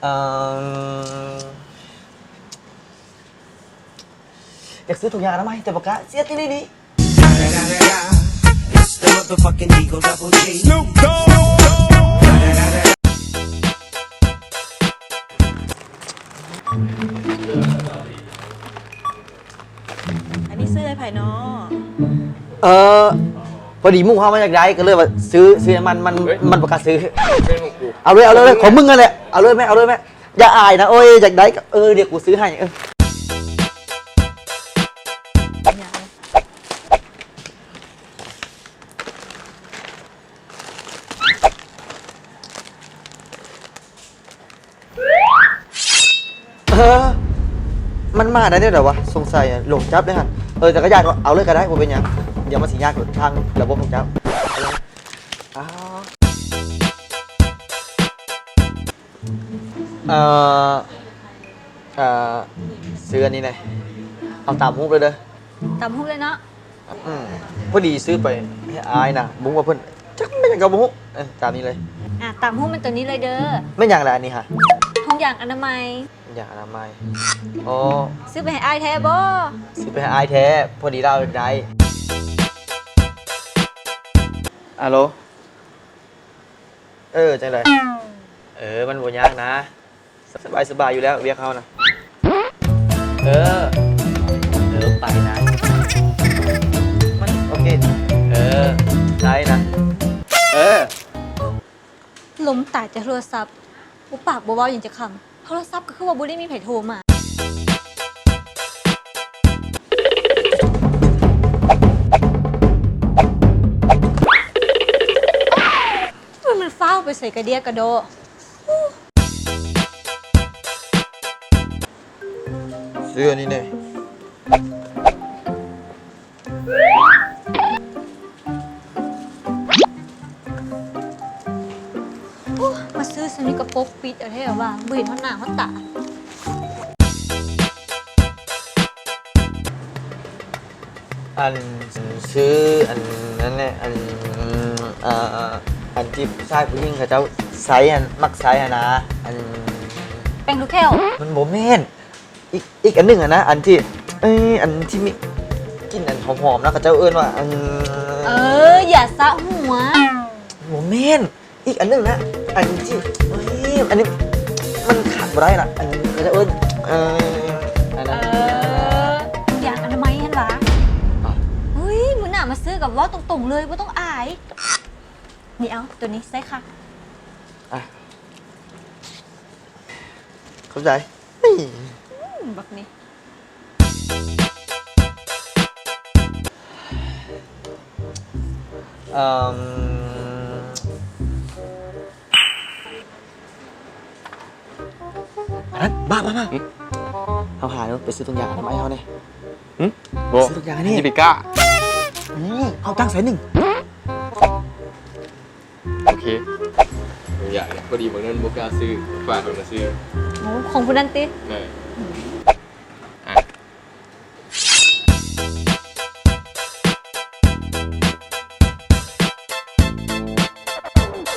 ເອີ່ມ ຢາກຊື້ຖົງຢາງອະນາໄມ ແຕ່ບໍ່ກ້າ ເສຍອີ່ຫຼີ. ອັນນີ້ຊື້ໃຫ້ໃຜນໍ? ເອີ ພໍດີໝູ່ເຮົາມັນຢາກໄດ້ ກໍເລີຍວ່າຊື້ ຊື້ໃຫ້ມັນ ມັນ ເຮີ້ຍ ມັນບໍ່ກ້າຊື້. ເປັນຂອງກູ ເອົາເລີຍ ເອົາເລີຍ ຂອງມຶງຫັ້ນແຫຼະ ເອົາເລີຍແມ່ ເອົາເລີຍແມ່. ຢ່າອາຍນະ ໂອ້ຍ ຢາກໄດ້ກໍ ເອີ ດຽວກູຊື້ໃຫ້ ເອີ. ເອີ ມັນມາໄດ້ແນວໃດວະ? ສົງໄສຫຼົງຈັບເດ້ຫັ້ນ. ເອີ ຈັກກະຢານ ເອົາເລີຍກໍໄດ້ ບໍ່ເປັນຫຍັງ. ດຽວມັນຊິຍາກທາງລະບົບຂອງເຈົ້າ. ອ້າວ ເອີ ເອີ ຊື້ອັນນີ້ແດ່ ເອົາຕາມຮູບເລີຍເດີ. ຕາມຮູບເລີຍເນາະ. ອືມ ພໍດີຊື້ໄປໃຫ້ອ້າຍນະ ບໍ່ຮູ້ວ່າເພິ່ນ ຈັກແມ່ນຫຍັງກໍບໍ່ຮູ້. ເອີ ຕາມນີ້ເລີຍ. ອ່າ ຕາມຮູບແມ່ນໂຕນີ້ເລີຍເດີ. ແມ່ນຫຍັງລະອັນນີ້ຫະ? ຖົງຢາງອະນາໄມ. ຖົງຢາງອະນາໄມ. ອໍ ຊື້ໄປໃຫ້ອ້າຍແທ້ບໍ່? ຊື້ໄປໃຫ້ອ້າຍແທ້ ພໍດີລາວຢາກໄດ້. ອາໂລ ເອີ ຈັ່ງໃດ? ເອີ ມັນບໍ່ຍາກນະ. ສະບາຍ ສະບາຍຢູ່ແລ້ວ ວຽກເຮົານະ. ເອີ ເອີ ໄປນະ ມັນໂອເຄ. ເອີ ໄດ້ນະ. ເອີ ລົມຕາຍແຕ່ໂທລະສັບ ບໍ່ປາກບໍ່ເວົ້າຫຍັງຈັກຄຳ. ໂທລະສັບກໍຄືວ່າບໍ່ໄດ້ມີໃຜໂທມາ. ມັນຟ້າວໄປໃສກະເດຍກະດໍ. ຊື້ອັນນີ້ແດ່. ໂອ້ ມາຊື້ຊັ້ນນີ້ກະປົກປິດເອົາແທ້ວ່າ ບໍ່ເຫັນຮອດໜ້າຮອດຕາ. ອັນ ຊື້ອັນນັ້ນແຫຼະ ອັນ ເອີ ອັນທີ່ຜູ້ຊາຍຜູ້ຍິງເຂົາເຈົ້າໃຊ້ຫັ້ນ ມັກໃຊ້ຫັ້ນນະ ອັນ ແປ້ງລູກແກ້ວ. ມັນບໍ່ແມ່ນ ອີກ ອີກອັນໜຶ່ງຫັ້ນນະ ອັນທີ່ ເອີ ອັນທີ່ມີກິ່ນອັນຫອມໆນະ ເຂົາເຈົ້າເອີ້ນວ່າ ອັນ ເອີ ຢາສະຫົວ. ບໍ່ແມ່ນ. ອີກອັນໜຶ່ງນະ ອັນທີ່ ເອີຍ ອັນນີ້ມັນຂາດບໍ່ໄດ້ລະ ອັນ ເຂົາເຈົ້າເອີ້ນ ເອີ ອັນນັ້ນ ເອີ ຢາອະນາໄມຫັ້ນຫວາ. ອາ ເຮີ້ຍ ມື້ໜ້າມາຊື້ກໍເວົ້າຕົງໆເລີຍ ບໍ່ຕ້ອງອາຍ. ນີ້ ເອົາໂຕນີ້ໃສ່ຄັກ. ອາ ຂອບໃຈ. ນີ້ ອືມ ບັກນີ້. ເອີມ ອັນນັ້ນ ມາ ມາ ມາ. ຫຶ? ເຮົາຫາເນາະ ໄປຊື້ຖົງຢາງອະນາໄມເຮົາແດ່. ຫຶ? ບໍ່ ຊື້ຖົງຢາງອັນນີ້ ຊິໄປກ້າ. ນີ້ ເຮົາຕັ້ງໃສ່ໜຶ່ງ. ໂອເຄ. ຢາກ ພໍດີບາງເງິນບໍ່ກ້າຊື້ ຝາກເພິ່ນມາຊື້. ໂອ້ ຂອງຜູ້ນັ້ນຕິ? ເອີ.